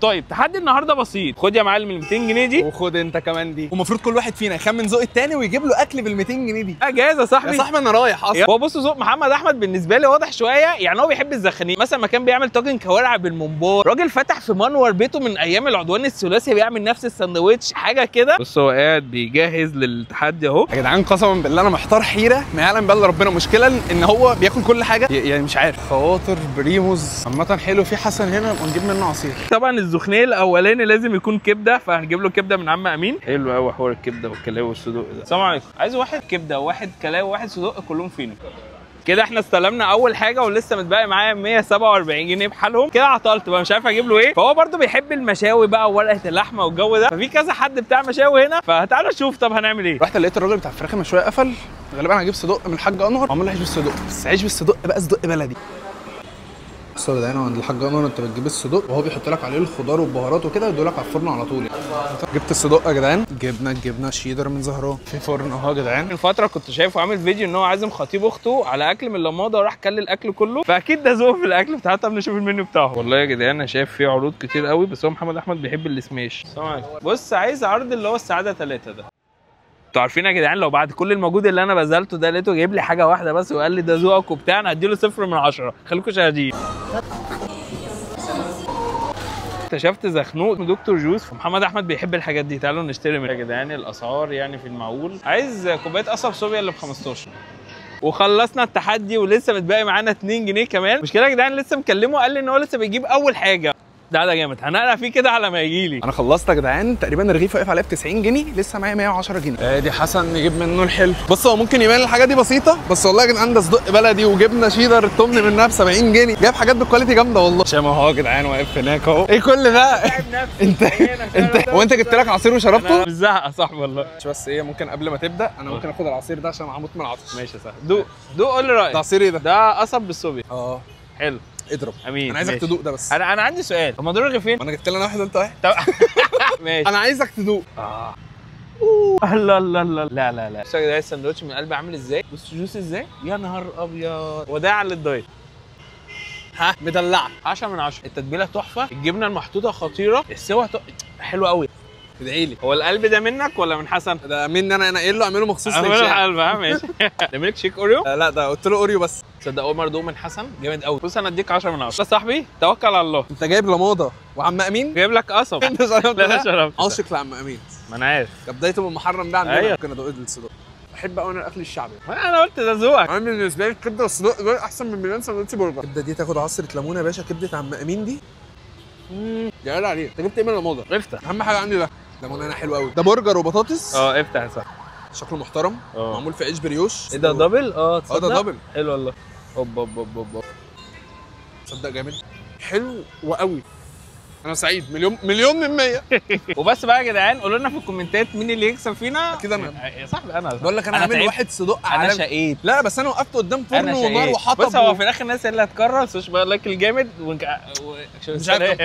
طيب تحدي النهارده بسيط، خد يا معلم ال 200 جنيه دي وخد انت كمان دي، ومفروض كل واحد فينا يخمن ذوق التاني ويجيب له اكل بال 200 جنيه دي. جاهز يا صاحبي؟ يا صاحبي انا رايح اصلا. هو بص ذوق محمد احمد بالنسبة لي واضح شوية، يعني هو بيحب الزخانين، مثلا ما كان بيعمل طاجن كوارع بالممبار، راجل فتح في منور بيته من ايام العدوان الثلاثي بيعمل نفس الساندوتش حاجة كده. بص هو قاعد بيجهز للتحدي اهو. يا جدعان قسما بالله انا محتار حيره ما يعلم بالله ربنا. مشكلة ان هو بياكل كل حاجة يعني مش عارف. خواطر بريموز عامة حلو، في حسن هنا نبقى نجيب منه عصير. طبعا الزخنيه الاولاني لازم يكون كبده، فهنجيب له كبده من عم امين. حلو قوي حوار الكبده والكلاوي والصدوق ده. السلام عليكم، عايز واحد كبده وواحد كلاوي وواحد صدوق كلهم فينو. كده احنا استلمنا اول حاجة ولسه متبقي معايا 147 جنيه بحالهم. كده عطلت بقى مش عارف اجيب له ايه. فهو برده بيحب المشاوي بقى وورقة اللحمة والجو ده، ففي كذا حد بتاع مشاوي هنا، فتعالوا نشوف طب هنعمل ايه. رحت لقيت الراجل بتاع الفراخ المشويه قفل، غالبا هجيب صدق من الحاج انور، عمل له عيش بالصدق، بس عيش بالصدق بقى صدق بلدي. بص يا جدعان عند الحاج انور انت بتجيب الصدق وهو بيحط لك عليه الخضار والبهارات وكده ويدولك على الفرن على طول يعني. جبت الصدق يا جدعان، جبنه الجبنة شيدر من زهران في فرن اهو يا جدعان. من فترة كنت شايفه عامل فيديو ان هو عازم خطيب اخته على اكل من لماضه وراح كل الاكل كله، فاكيد ده ذوق في الاكل بتاعته. طب نشوف المنيو بتاعه. والله يا جدعان انا شايف فيه عروض كتير قوي، بس هو محمد احمد بيحب السماش. السلام عليكم. بص عايز عرض اللي هو السعادة 3 ده. انتوا عارفين يا جدعان لو بعد كل المجهود اللي انا بذلته ده لقيته جايب لي حاجة واحدة بس وقال لي ده ذوقك وبتاع، انا هديله 0 من 10. خليكم شاهدين. اكتشفت زخنوق من دكتور جوز، فمحمد احمد بيحب الحاجات دي، تعالوا نشتري منه. يا جدعان الاسعار يعني في المعقول. عايز كوباية قصب صوبيا اللي ب 15. وخلصنا التحدي ولسه متبقي معانا 2 جنيه كمان. مشكلة يا جدعان لسه مكلمه قال لي ان هو لسه بيجيب اول حاجة. ده جامد، هنقلق فيه كده على ما يجي لي. انا خلصت يا جدعان تقريبا الرغيف واقف عليا ب 90 جنيه، لسه معايا 110 جنيه. ادي حسن نجيب منه الحلو. بص هو ممكن يبان الحاجة دي بسيطة، بس والله يا جدعان ده صدق بلدي وجبنه شيدر التمن منها ب 70 جنيه، جايب حاجات بال quality جامدة والله. شام اهو يا جدعان واقف هناك اهو. ايه كل ده؟ انت هو انت جبت لك عصير وشربته؟ انا مش زهق يا صاحبي والله. بس ايه ممكن قبل ما تبدا انا ممكن اخد العصير ده عشان هموت من العطش. ماشي يا صاحبي، دوق دوق قول لي رايك. ده عصير ايه ده؟ ده قصب بالصوبيا. اه حلو. اضرب امين. انا عايزك تدوق ده بس. انا عندي سؤال، هما دول رغيفين؟ انا جبت لنا واحد وانت واحد. طب ماشي. انا عايزك تدوق. الله الله الله. لا لا لا، بصوا يا جدعان الساندوتش من قلب عامل ازاي، بصوا juicy ازاي، يا نهار ابيض. وداع لل diet. ها مدلعه 10 من 10. التتبيله تحفة، الجبنة المحطوطه خطيرة، السوا حلوة قوي. ادعي لي. هو القلب ده منك ولا من حسن؟ ده مني انا قايل له اعمله مخصوص ليك. اعمله قلب. ها ماشي. ده ميلك شيك اوريو؟ لا ده قلت له اوريو بس. تصدق اول مرة ادوق من حسن جامد قوي. بص انا اديك 10 من 10 يا صاحبي، توكل على الله. انت جايب لماضه وعم امين؟ جايب لك قصب. انت شربت؟ لا شربت. عاشق لعم امين. ما انا عارف. ده بدايته من محرم ده عندنا. ممكن ادوق الصدق. بحب قوي انا الاكل الشعبي. انا قلت ده ذوقك. انا بالنسبة لي الكبده والصدق دول احسن من مليون سندوتش برجر. الكبده دي تاخد عصره ليمونه يا باشا، كبده عم امين دي. يا قال عليه. انت جبت ايه من لماضه؟ افتح. اهم حاجة عندي ده. ليمونه انا حلو قوي. ده برجر وبطاطس. اه افتح يا صاحبي. شكله محترم. معمول في عيش بريوش. ايه ده double؟ اه ده double. حلو والله. اوب اوب اوب اوب. تصدق جامد، حلو وقوي. انا سعيد مليون من 100. وبس بقى يا جدعان قولوا لنا في الكومنتات مين اللي يكسب فينا. اكيد انا يا صاحبي. انا بقول لك انا عامل واحد صدق انا شقيت. لا بس انا وقفت قدام فرن ونار وحطب. بس هو في الاخر الناس اللي هتكرر سوش بقى like الجامد مش عارف.